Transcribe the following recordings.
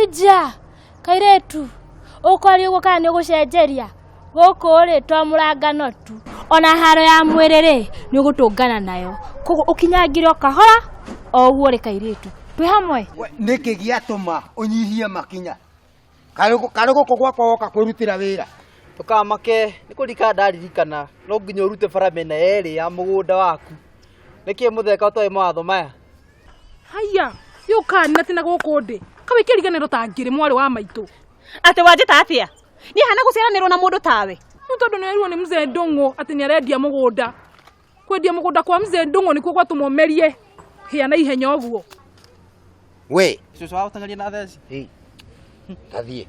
Ũinja kairĩtu ũkwaria ũguo kana nĩ ũgũcenjeria gũkũ rĩ to mũrangano tu ona haro ya mwĩrĩ rĩ nĩ ũgũtũngana nayo koguo ũkinyangire o kahora o ũguo rĩ kairĩtu twĩ hamwe. Nĩkĩ gĩatũma ũnyihie makinya? Karĩ gũkũ gwakwa woka kwĩrutĩra wĩra? Ndũkamake nĩ kũririkana ndaririkana no nginya ũrute bara mĩena yerĩ ya mũgũnda waku. Nĩkĩ mũtheka ũtoĩ mawatho maya? Haiya, yũkani na tina gũkũ ndĩ. Kawe kĩriganĩro ta ngĩrĩ mwarĩ wa maitũ. Atĩ wanjĩta atĩa? Niĩ hana gũciaranĩrwo na mũndũ tawe. Rĩu tondũ nĩwerirwo nĩ mzee Ndũng'ũ atĩ nĩarendia mũgũnda. Kwendia mũgũnda kwa mzee Ndũng'ũ nĩkuo gwatũma ũmerie hĩa na ihenya ũguo. We. Cũcũ wa gũteng'eria na theci. Ĩ. Tathiĩ.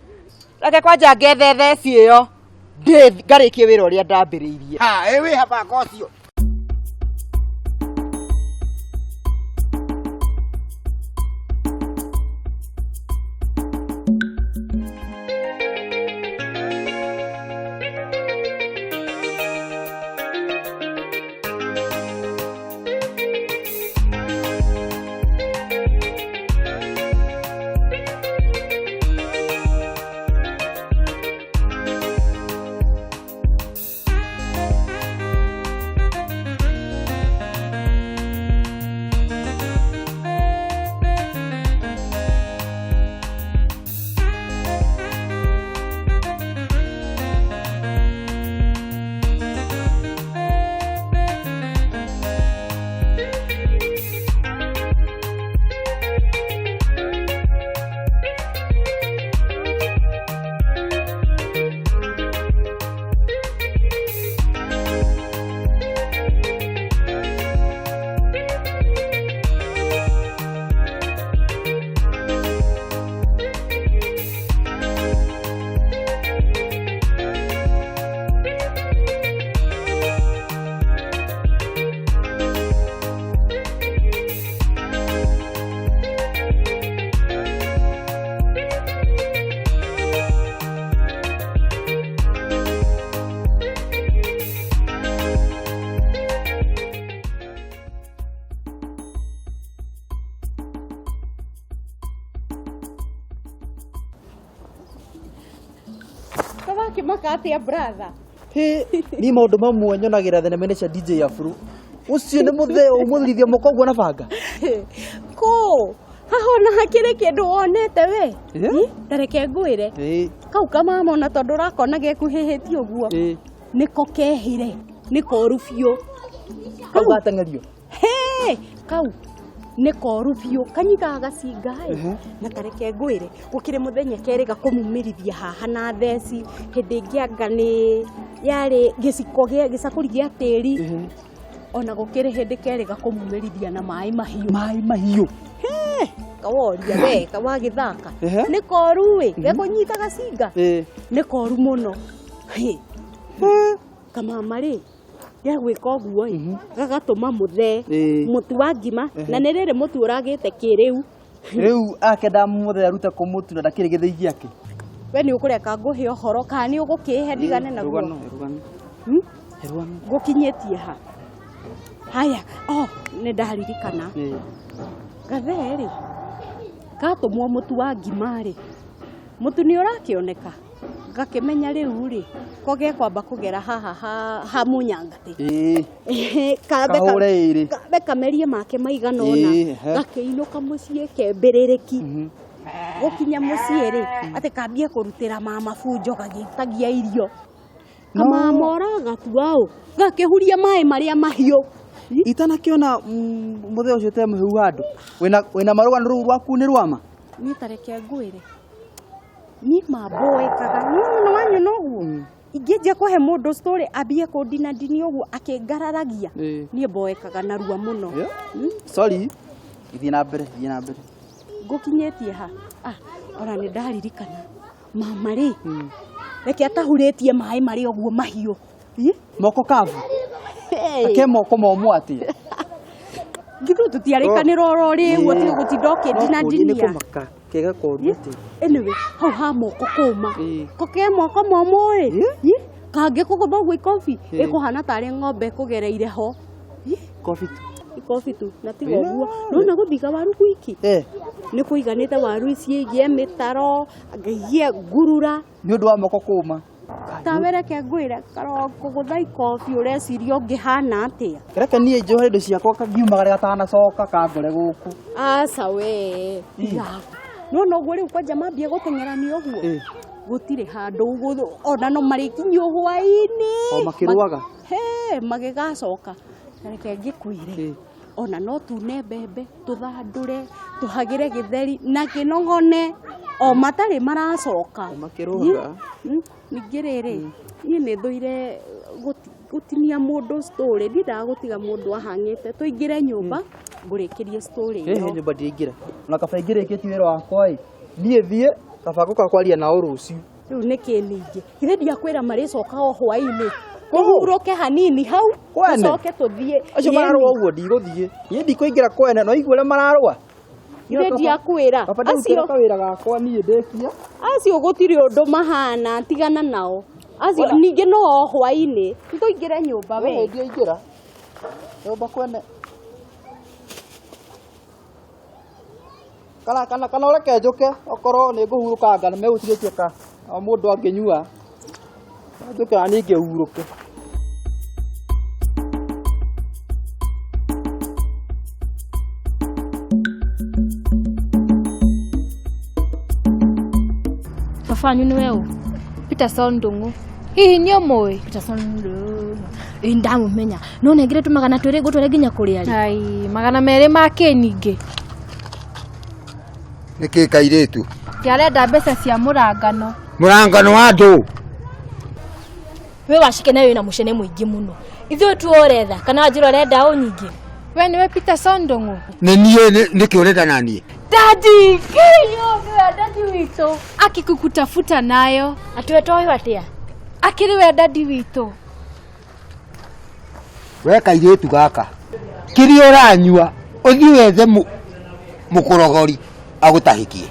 Reke kwanja ngethe theci ĩyo ndĩ ngarĩkie wĩra ũrĩa ndambĩrĩirie. Ha, ĩ wĩ habanga ũcio. Wakĩmaka atĩa brother? Niĩ maũndũ mamwe nyonagĩra thenema-inĩ cia DJ Afro. Ũcio nĩ mũthee ũmũthirithia mũka ũguo na banga. Kũ? Haha ona hakĩrĩ kĩndũ wonete we? Ta reke ngwĩre. Kau kamama ona tondũ ũrakona gekuhĩhĩtie ũguo. Nĩko kehire. Nĩ koru biũ. Kau gateng'erio. Hĩ! Kau nĩ koru biũ kanyitaga gacinga ĩ na tareke ngwĩre gũkĩrĩ mũthenya kerĩga kũmumĩrithia haha na theci hĩndĩ ĩngĩ anga nĩ yarĩ gĩciko gĩa gĩcakũri gĩa tĩri ona gũkĩrĩ hĩndĩ kerĩga kũmumĩrithia na maĩ mahiũ. Maĩ mahiũ. Hĩ! Kaworia we kawagĩthaka nĩ koru ĩ gekũnyita gacinga nĩ koru mũno. Hĩ! Kamama rĩ gagwĩka ũguo ĩ gagatũma mũthee mũtu wa ngima na nĩ rĩrĩ mũtu ũragĩte kĩrĩu. Rĩu ake ndamũthee arute kũ mũtu na ndakĩrĩ gĩthĩi gĩake. We nĩ ũkũreka ngũhe ũhoro kana nĩ ũgũkĩhe ndigane naguo? Rũgano, rũgano. Rũgano. Ngũkinyĩtie ha? Haya, oh, nĩ ndaririkana. Gathee rĩ gatũmwo mũtu wa ngima rĩ mũtu nĩ ũrakĩoneka gakĩmenya rĩu rĩ ko gekwamba kũgera haha ha mũnyangatĩ. Kambe Kahũre ĩrĩ. Kambe kamerie make maigana ũna gakĩinũka mũciĩ kembĩrĩrĩki gũkinya mũciĩ rĩ atĩ kambie kũrutĩra mama bunjo gagĩtagia irio. Kamama ũragatua ũ gakĩhuria maĩ marĩa mahiũ. Itanakĩona mũthee ũcio te mũhĩu handũ. Wĩna marũgano rũu rwaku nĩ rwama? Niĩ ta reke ngwĩre. Niĩ mamboekaga. Niĩ nĩ wanyona ũguo? Ingĩanjia kũhe mũndũ story ambie kũndinandinia ũguo akĩngararagia. Niĩ mboekaga narua mũno. Sorry. Ithiĩ na mbere, ithiĩ na mbere. Ngũkinyĩtie ha? Ah, ona nĩ ndaririkana. Mama rĩ, reke atahurĩtie maĩ marĩa ũguo mahiũ. Moko kavu? Ake moko momũ atĩa? Githĩ tũtiarĩkanĩra oro rĩ ũguo tiga gũtinda ũkĩndinandinia. Nĩ kũmaka kega koru atĩ. Anyway, hau ha moko kũma. Ko ke moko momũ ĩ? Kangĩkũgũtha ũguo ikobi, ĩkũhana tarĩ ng'ombe ĩkũgereire ho. Ikobi tu. Ikobi tu, na tiga ũguo. Nĩwona gũthiga waru gwiki? Nĩ kũiganĩte waru ici igie mĩtaro, ngaigie ngurura. Nĩ ũndũ wa moko kũma. Tawe reke ngwĩre karoko gũtha ikobi ũreciria ũngĩhana atĩa? Reke niĩ njohe indo ciakwa ngiumagare gatanacoka kangore gũkũ. Aca we, tiga. Nĩwona ũguo rĩu kwanja mambia gũteng'erania ũguo? Gũtirĩ handũ ona no marĩkinyio hwaĩ-inĩ. O makĩrũaga? He, magĩgacoka. Na reke ngĩkwĩre, ona no tune mbembe, tũthandũre, tũhagĩre gĩtheri na kĩnogone o matarĩ maracoka. O makĩrũaga. Ningĩ rĩrĩ, niĩ nĩ thũire gũtinia mũndũ story, ndiendaga gũtiga mũndũ ahang'ĩte. Tũingĩre nyũmba, ngũrĩkĩrie story Ĩhĩ, ĩyo. nyũmba ndingĩingĩra. Ona kaba ingĩrĩkĩtie wĩra wakwa ĩ, niĩ thiĩ, kaba ngũka kwaria nao rũciũ. Rĩu nĩkĩ ningĩ? Githĩ ndiakwĩra marĩcoka o hwaĩ-inĩ? Tũhurũke hanini hau, Kwene? tũcoke tũthiĩ. Acio mararũa ũguo ndigũthiĩ. Niĩ ndikũingĩra kwene, no igua ũrĩa mararũa. Githĩ ndiakwĩra? Kaba ndĩrutĩre kawĩra gakwa niĩ ndĩkie. Acio gũtirĩ ũndũ mahana, tigana nao. Acio ningĩ no o hwaĩ-inĩ. Nĩtũingĩre nyũmba we. Ĩĩ, ndiaingĩra. Nyũmba kwene. Kana kana kana ũreke njũke okorwo nĩ ngũhurũkanga na megũtigĩtie ka o mũndũ angĩnyua. Njũke na niĩ ngĩhurũke. Baba wanyu nĩ we ũ? Peterson Ndung'u. Hihi nĩ ũmũĩ? Peterson Ndung'u. Ĩĩ ndamũmenya. No nengere tu 200 ngũtware nginya kũrĩa rĩ. Ai, 200 ma kĩ ningĩ? Nĩkĩ kairĩtu? Ndĩarenda mbeca cia mũrangano. Mũrangano wa ndũ? We wacike nayo wĩna mũcene mũingĩ mũno. Ithuĩ tu ũretha kana wanjĩra ũrenda ũ nyingĩ? We nĩwe Peterson Ndung'u? Nĩ niĩ nĩkĩ ũrenda na niĩ? Daddy, kiyo nĩwe daddy witũ. Akikukutafuta nayo. Atĩ we toyũ atĩa? Akĩrĩ we daddy witũ. We kairĩtu gaka. Kĩrĩa ũranyua ũthiĩ wethe mũkũrogori agũtahĩkie.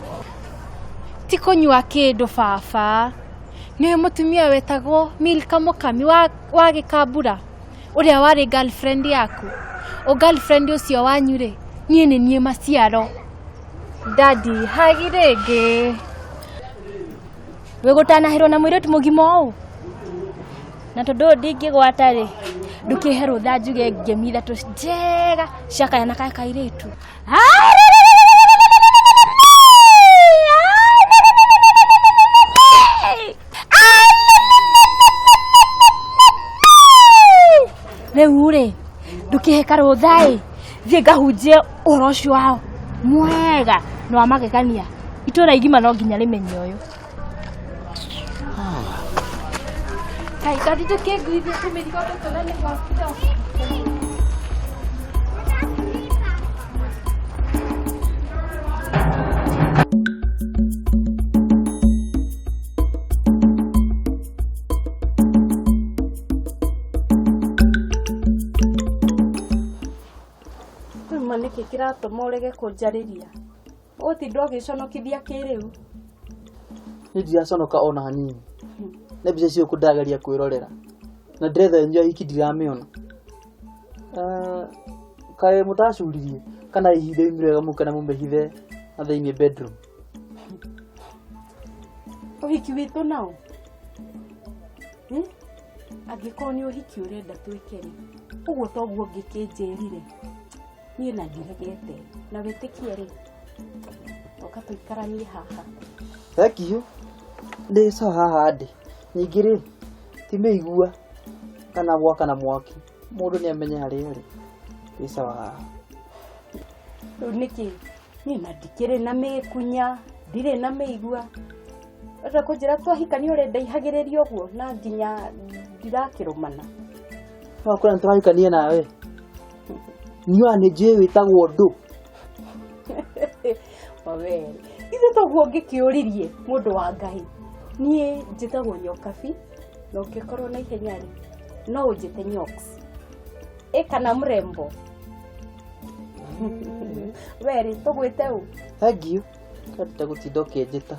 Ti kũnyua kĩndũ baba. Nĩũĩ mũtumia wetagwo Milka Mũkami wa Gĩkambura ũrĩa warĩ girlfriend yaku. O girlfriend ũcio wanyu rĩ, niĩ nĩ niĩ maciaro. Daddy, hagi rĩngĩ. Wĩ gũtanahĩrwo na mũirĩtu mũgima ũũ? Na tondũ ũyũ ndingĩgwata rĩ, ndũkĩhe rũtha njuge ngemi ithatũ njega cia kaya na kaya kairĩtu. Rĩu rĩ, ndũkĩhe karũtha ĩ, thiĩ ngahunjie ũhoro ũcio wao mwega na wa magegania. Itũra igima no nginya rĩmenye ũyũ. Kai, daddy ndũkĩnguithie tũmĩrigo tũtũ na nĩ hospital. Rĩu ma nĩkĩ kĩratũma ũrege kũnjarĩria? Ũgũtinda ũgĩconokithia kĩrĩu. Niĩ ndiraconoka ona hanini. Nĩ mbica icio ndĩrageria kwĩrorera. Na ndĩretha yanyu ya hiki ndiramĩona. Kaĩ mũtacuririe kana ihinda imwe wega mũke na mũmĩhithe na thĩinĩ bedroom? Ũhiki witũ nao? Angĩkorwo nĩ ũhiki ũrenda twĩke rĩ, ũguo toguo ũngĩkĩnjĩrire. Niĩ na ndiregete. Na wĩtĩkie rĩ, toka tũikaranie haha. Thank you. Ndĩ sawa haha ndĩ. Ningĩ rĩ, ti mĩigua kana gwakana mwaki. Mũndũ nĩ amenye harĩa arĩ. Ndĩ sawa haha. Rĩu nĩkĩ? Niĩ na ndikĩrĩ na mĩkunya, ndirĩ na mĩigua. Ũrenda kũnjĩra twahikania ũrenda ihagĩrĩrie ũguo na nginya ndirakĩrũmana. No kwĩra nĩtũrahikania nawe. Niĩ nĩ njũĩ wĩtagwo ndũ. Waweri. Ithe toguo ngĩkĩũririe mũndũ wa Ngai. Niĩ njĩtagwo Nyokabi na ũngĩkorwo na ihenya rĩ, no ũnjĩte Nyox. Ĩ kana mũrembo. Weri, tũgwĩte ũ? Thank you. Kata gũtinda ũkĩnjĩta.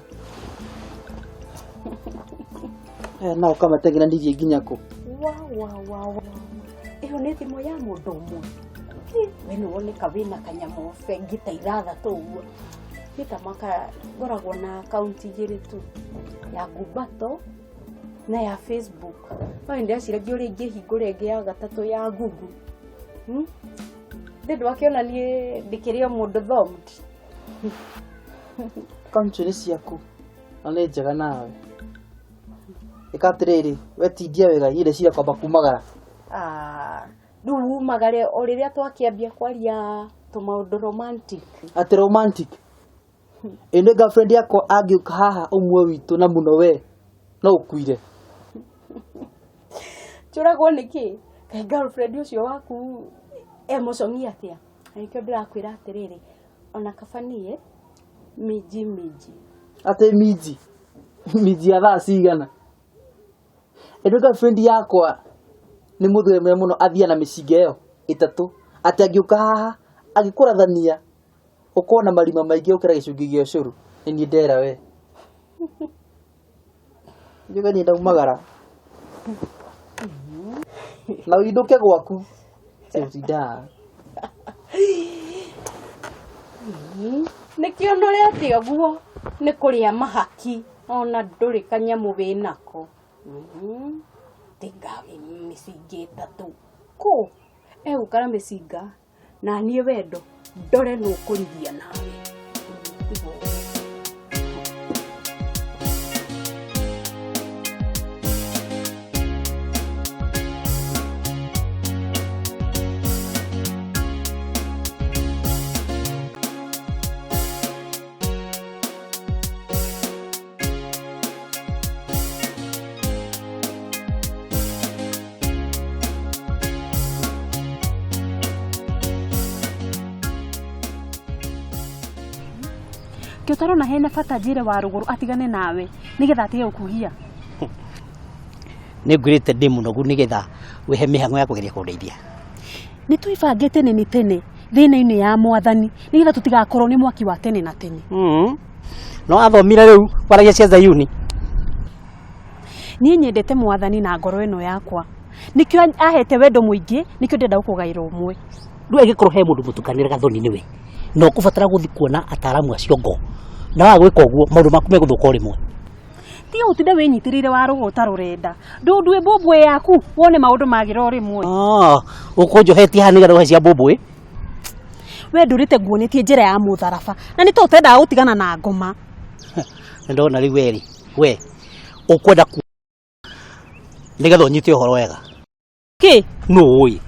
Aya nao kamateng'era ndigĩ nginya kũ? Wa wa wa wa. Ĩyo nĩ thimũ ya mũndũ ũmwe. We nĩ woneka wĩna kanyamũ bengi ta ithathatũ ũguo. Niĩ ta mwaka ngoragwo na akaunti igĩrĩ tu, ya Gumbato na ya Facebook. No nĩ ndĩreciragia ũrĩa ingĩhingũra ĩngĩ ya gatatũ ya Google. Thĩ ndwakĩona niĩ ndĩkĩrĩ o mũndũ thomed. Akaunti nĩ ciaku na nĩ njega nawe. Ĩka atĩrĩrĩ, we tindia wega, niĩ ndeciria kwamba kumagara. Ah, rĩu umagare o rĩrĩa twakĩambia kwaria tũmaũndũ romantic. Atĩ romantic? Ĩ nĩ girlfriend yakwa angĩũka haha ũmwe witũ na mũno we, no ũkuire. Njũragwo nĩkĩ? Kaĩ girlfriend ũcio waku e mũcong'i atĩa? Na nĩkĩo ndĩrakwĩra atĩrĩrĩ, ona kaba niĩ minji minji. Atĩ minji? Minji ya thaa cigana? Ĩ nĩ girlfriend yakwa nĩ mũthuri mwega mũno athiaga na mĩcinga ĩyo ĩtatũ, atĩ angĩũka haha agĩkũrathania ũkorwo na marima maingĩ gũkĩra gĩcungi gĩa ũcũrũ. Nĩ niĩ ndera we. Njuge niĩ ndaumagara. Na ũindũke gwaku. Ũtinda haha. Nĩkĩo norete ũguo nĩ kũrĩa mahaki ona ndũrĩ kanyamũ wĩnako. Tinga mĩcinga ĩtatũ. Kũ? Egũkara mĩcinga na niĩ wendo ndore nũ ũkũrigia nawe. Kĩo tarona hena bata njĩre wa rũgũrũ atigane nawe nĩgetha atige gũkũgia. Nĩ ngwĩrĩte ndĩ mũnogu nĩgetha wĩhe mĩhang'o ya kũgeria kũndeithia. Nĩ twĩbangĩte tene nĩ tene thĩna-inĩ ya mwathani nĩgetha tũtigakorwo nĩ mwaki wa tene na tene. No athomire rĩu kwaragia cia Zayuni. Niĩ nyendete mwathani na ngoro ĩno yakwa. Nĩkĩo ahete wendo mũingĩ, nĩkĩo ndĩrenda gũkũgaĩra ũmwe. Rĩu angĩkorwo he mũndũ mũtukanĩre gathoni nĩwe, na ũkũbatara gũthiĩ kuona ataaramu acio ngo. Na waga gwĩka ũguo maũndũ maku megũthũka o rĩmwe. Tiga gũtinda wĩnyitĩrĩire wa rũgũ ta rũrenda. Ndũndue mbũmbũĩ yaku wone maũndũ magĩra o rĩmwe. Ũkũnjohetie haha nĩgetha ũhe cia mbũmbũĩ? We ndũrĩte nguonetie njĩra ya mũtharaba na nĩ tondũ ũtendaga gũtigana na ngoma. Nĩ ndona rĩu werĩ, we ũkwenda ku nĩgetha ũnyite ũhoro wega. Kĩ? Nũ ũĩ?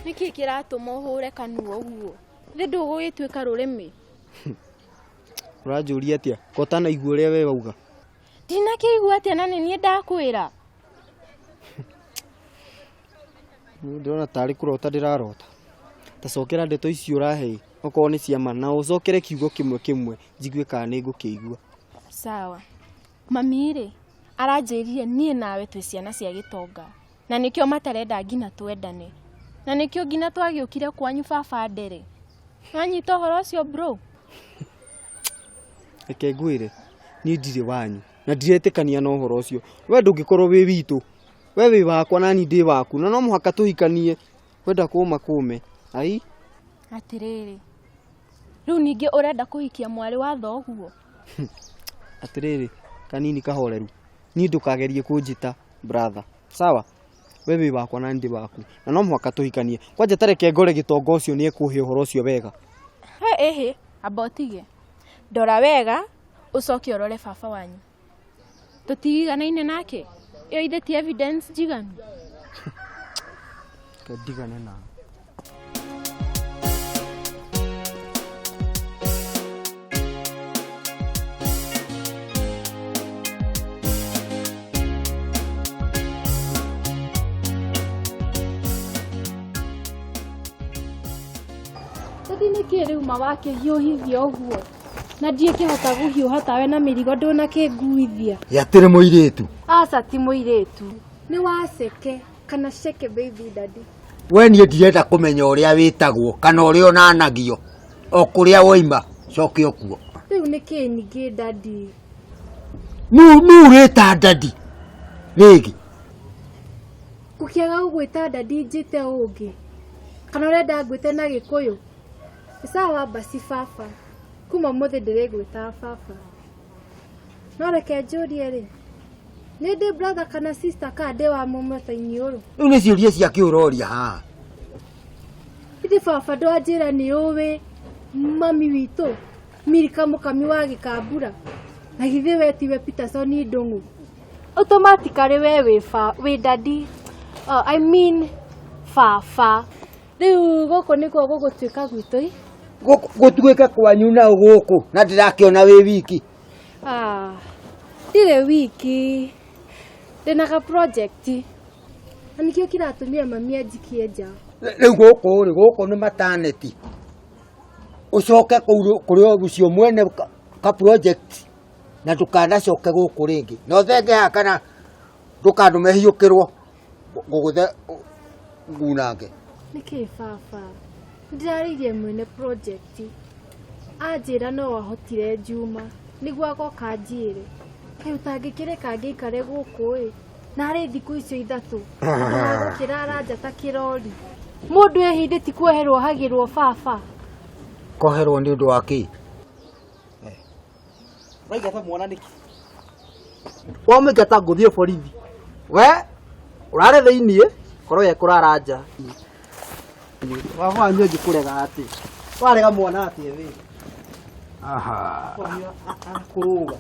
Nĩkĩ kĩratũma ũhũre kanua ũguo? Thĩ ndũgũgĩtuĩka rũrĩmĩ. Ũranjũria atĩa? Ko ũtanaigua ũrĩa we wauga? Ndinakĩigua atĩa na nĩ niĩ ndakwĩra. Niĩ ndĩrona tarĩ kũrota ndĩrarota. Ta cokera ndeto icio ũrahe okorwo nĩ cia ma na ũcokere kiugo kĩmwe kĩmwe njigue kana nĩ ngũkĩigua. Sawa. Mami rĩ, aranjĩrire niĩ nawe twĩ ciana cia gĩtonga na nĩkĩo matarenda nginya twendane. Na nĩkĩo nginya twagĩũkire kwanyu baba Ndere. Wanyita ũhoro ũcio bro? Reke ngwĩre, niĩ ndirĩ wanyu na ndiretĩkania na ũhoro ũcio. We ndũngĩkorwo wĩ witũ, we wĩ wakwa na niĩ ndĩ waku na no mũhaka tũhikanie. Wenda kũma kũme. Ai? Atĩrĩrĩ, rĩu ningĩ ũrenda kũhikia mwarĩ wa thoguo? Atĩrĩrĩ, kanini kahoreru, niĩ ndũkagerie kũnjĩta brother. Sawa? We wĩ wakwa na niĩ ndĩ waku na no mũhaka tũhikanie. Kwanja ta reke ngore gĩtonga ũcio nĩ ekũhe ũhoro ũcio wega. He ĩhĩ, amba ũtige. Ndora wega, ũcoke ũrore baba wanyu. Tũtigiganaine nake? Ĩyo ithe ti evidence njiganu? Reke ndigane nawe. Tũthi nĩkĩ rĩu ma wakĩhiũhithia ũguo? Na ndiĩkĩhota gũhiũha tawe na mĩrigo ndũnakĩnguithia. Gĩatĩrĩ mũirĩtu. Aca ti mũirĩtu. Nĩ waceke kana ceke baby daddy. We niĩ ndirenda kũmenya ũrĩa wĩtagwo kana ũrĩa ũnanagio o kũrĩa woima coke okuo. Rĩu nĩ kĩ ningĩ dadi? Nũ nũ ũrĩta dadi rĩngĩ? Ngũkĩaga gũgwĩta dadi njĩte ũngĩ? Kana ũrenda ngwĩte na gĩkũyũ? Nĩ sawa basi baba. Kuma ũmũthĩ ndĩrĩgwĩtaga baba. No reke njũrie rĩ, nĩ ndĩ brother kana sister kana ndĩ wa mũmwe ta iniũrũ? Rĩu nĩ ciũria cia kĩ ũroria haha? Ithe baba ndwanjĩra nĩ ũĩ mami witũ Milka mũkami wa gĩkambura na githĩ we tiwe Peterson Ndũng'ũ? Automatically we wĩ ba wĩ daddy I mean baba. Rĩu gũkũ nĩkuo gũgũtuĩka gwitũ ĩ? Gũkũ gũtuĩke kwanyu na gũkũ na ndĩrakĩona wĩ wiki. Ah, ndirĩ wiki ndĩna ga project na nĩkĩo kĩratũmire mami anjikie nja. Rĩu gũkũ rĩ, gũkũ nĩ maternity. Ũcoke kũu kũrĩ ũcio mwene ka project na ndũkanacoke gũkũ rĩngĩ. Na ũthenge haha kana ndũkandũme hiũkĩrwo ngũgũthe ngunange. Nĩkĩ baba? Ndĩrarĩirie mwene project anjĩra no ahotire Juma nĩguo agoka anjĩre. Kaĩ ũtangĩkĩreka ngĩikare gũkũ ĩ narĩ thikũ icio ithatũ ndũgagũkĩrara nja ta kĩrori. Mũndũ e hĩndĩ ti kuoherwo ohagĩrwo baba. Koherwo nĩ ũndũ wa kĩ? Ũraingata mwana nĩkĩ? Wamũingata ngũthiĩ borithi. We ũrare thĩiniĩ korwo ye kũrara nja. Baba wanyu angĩkũrega atĩ? Warega mwana atĩa we? Aha. Kũrũga.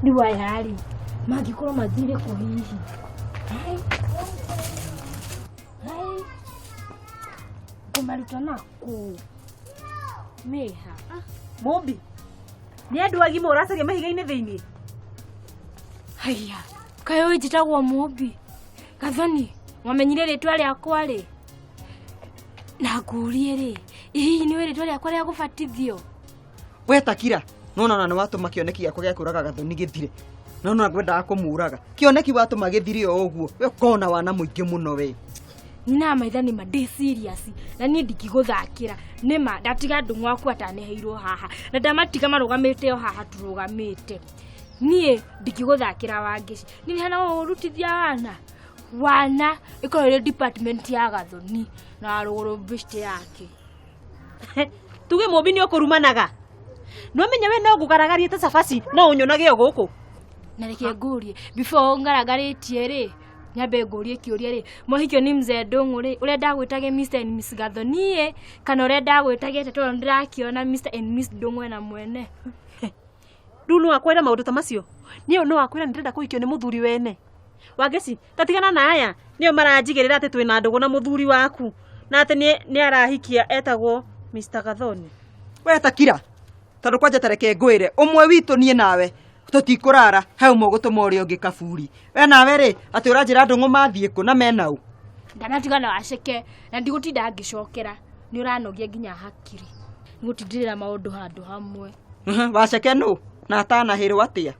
Rĩu aya rĩ mangĩkorwo mathire kũ hihi? Hai. Hai. Ngũmaruta nakũ? Meha. Mũmbi, nĩ andũ agima ũracaria mahiga-inĩ thĩinĩ? Haiya, kaĩ ũĩ njĩtagwo Mũmbi? Gathoni, wamenyire rĩtwa rĩakwa rĩ? Na ngũrie rĩ, hihi nĩ ũĩ rĩtwa rĩakwa rĩa gũbatithio? We takira, nona ona nĩ watũma kĩoneki gĩakwa gĩa kũraga Gathoni gĩthire. Nona ngwendaga kũmũraga. Kĩoneki watũma gĩthire o ũguo. We ũkoragwo na wana mũingĩ mũno we. Nina maitha nĩ ma ndĩ serious na niĩ ndingĩgũthakĩra. Nĩ ma ndatiga ndũng'ũ aku ataneheirwo haha na ndamatiga marũgamĩte o haha tũrũgamĩte. Niĩ ndingĩgũthakĩra Wangeci. Niĩ hana ũrutithia wana. Wana ĩkoragwo ĩrĩ department ya Gathoni na Warũgũrũ best yake. Tuge Mũmbi nĩ ũkũrumanaga. No menye we no ngũgaragarie ta cabaci no ũnyonage o gũkũ. Na reke ngũrie before ngaragarĩtie rĩ, nyambe ngũrie kĩũria rĩ, mwahikio nĩ mzee Ndũng'ũ rĩ, ũrenda gwĩtage Mr and Miss Gathoni ĩ kana ũrenda gwĩtage atĩa tondũ ndĩrakĩona Mr and Miss Ndũng'ũ ena mwene. Rĩu no akwĩra maũndũ ta macio? Niĩ no akwĩra nĩndĩrenda kũhikio nĩ mũthuri wene. Wangeci, ta tigana na aya, nĩo maranjigĩrĩra atĩ twĩna ndũgũ na mũthuri waku na atĩ nĩ arahikia etagwo Mr Gathoni. We takira, tondũ kwanja ta reke ngwĩre, ũmwe witũ niĩ nawe tũtikũrara, he ũmwe ũgũtũma ũrĩa ũngĩ kaburi. We nawe rĩ, atĩ ũranjĩra ndũng'ũ mathiĩ kũ na mena ũ? Ndanatigana na waceke na ndigũtinda ngĩcokera, nĩ ũranogia nginya hakiri. Nĩgũtindĩrĩra maũndũ handũ hamwe. Waceke nũ? Na atanahĩrwo atĩa?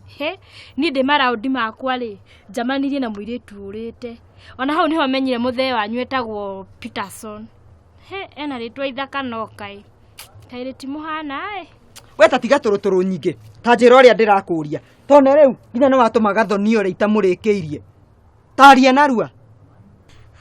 He, niĩ ndĩ maraũndi makwa rĩ, njamanirie na mũirĩtu ũrĩte. Ona hau nĩho menyire mũthee wanyu etagwo Peterson. He, ena rĩtwa ithaka no kaĩ. Kaĩ rĩtimũhana ĩ. We ta tiga tũrũtũrũ nyingĩ, ta njĩra ũrĩa ndĩrakũria. Tondũ rĩu nginya nĩ watũma Gathoni ũrĩa itamũrĩkĩirie. Taria narua.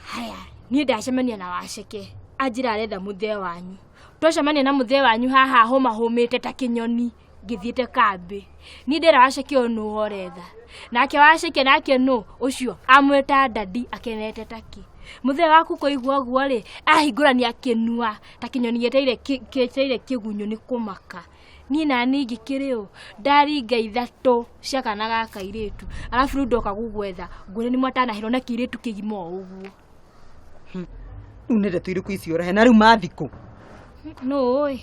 Haya, niĩ ndacemania na Waceke. Anjĩra aretha mũthee wanyu. Twacemania na mũthee wanyu haha hũmahũmĩte ta kĩnyoni ngĩthiĩte kambĩ. Niĩ ndĩra Waceke ũyũ nũ ũretha. Nake Waceke nake nũ ũcio amwĩta dadi akenete taki. Mũthee waku kũigua ũguo rĩ, ahingũrania kĩnua ta kĩnyoni gĩetereire kĩgunyũ nĩ kũmaka. Niĩ na niĩ ngĩkĩrĩ ũ, ndaringa ithatũ cia kana ga kairĩtu. Arabu rĩu ndoka gũgwetha, ngwĩre nĩ mwatanahĩrwo na kĩirĩtu kĩgima o ũguo. Rĩu nĩ ndeto irĩkũ icio ũrehe na rĩu mathikũ? Nũ ũĩ?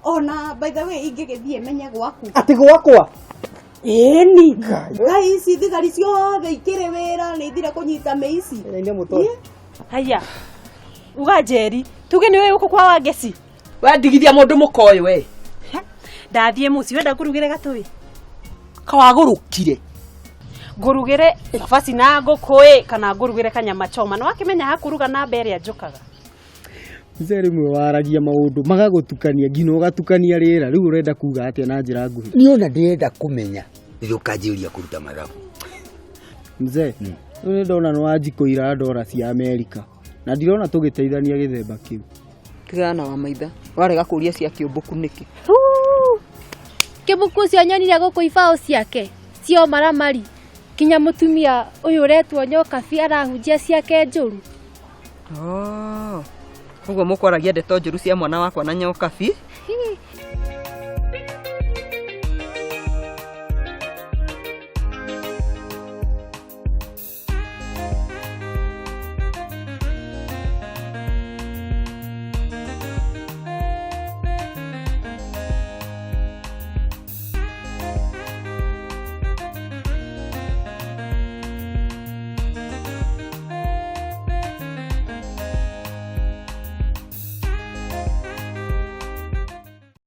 Ona by the way ingĩgĩthiĩ menye gwaku. Atĩ gwakwa? Ĩni. Ngai ici thigari ciothe ikĩrĩ wĩra nĩ ithire kũnyita mĩici. Haya. Uga Njeri, tuge nĩ ũĩ gũkũ kwa Wangeci. Wendigithia mũndũ mũka ũyũ we. Ndathiĩ mũciĩ wenda ngũrugĩre gatũĩ. Kawagũrũkire. Ngũrugĩre cabaci na ngũkũ ĩ kana ngũrugĩre kanyama choma. Nĩ wakĩmenya hakũruga namba ĩrĩa njũkaga. Mzee rĩmwe waragia maũndũ magagũtukania nginya ũgatukania rĩera rĩu ũrenda kuga atĩa na njĩra nguhĩ Niĩ ona ndĩrenda kũmenya rĩrĩa ũkanjĩrĩria kũruta mathabu. Mzee rĩu nĩ ndona nĩ wanjikũira ndora cia Amerika na ndirona tũgĩteithania gĩthemba kĩu Tigana na wa maitha. Warega kũria cia kĩũmbũku nĩkĩ? Kĩbuku ũcio nyonire gũkũ ibaũ ciake cio maramari kinya mũtumia ũyũ ũretwo Nyokabi arahunjia ciake njũru. Oh. Ũguo mũkwaragia ndeto njũru cia mwana wakwa na nyokabi. Hi.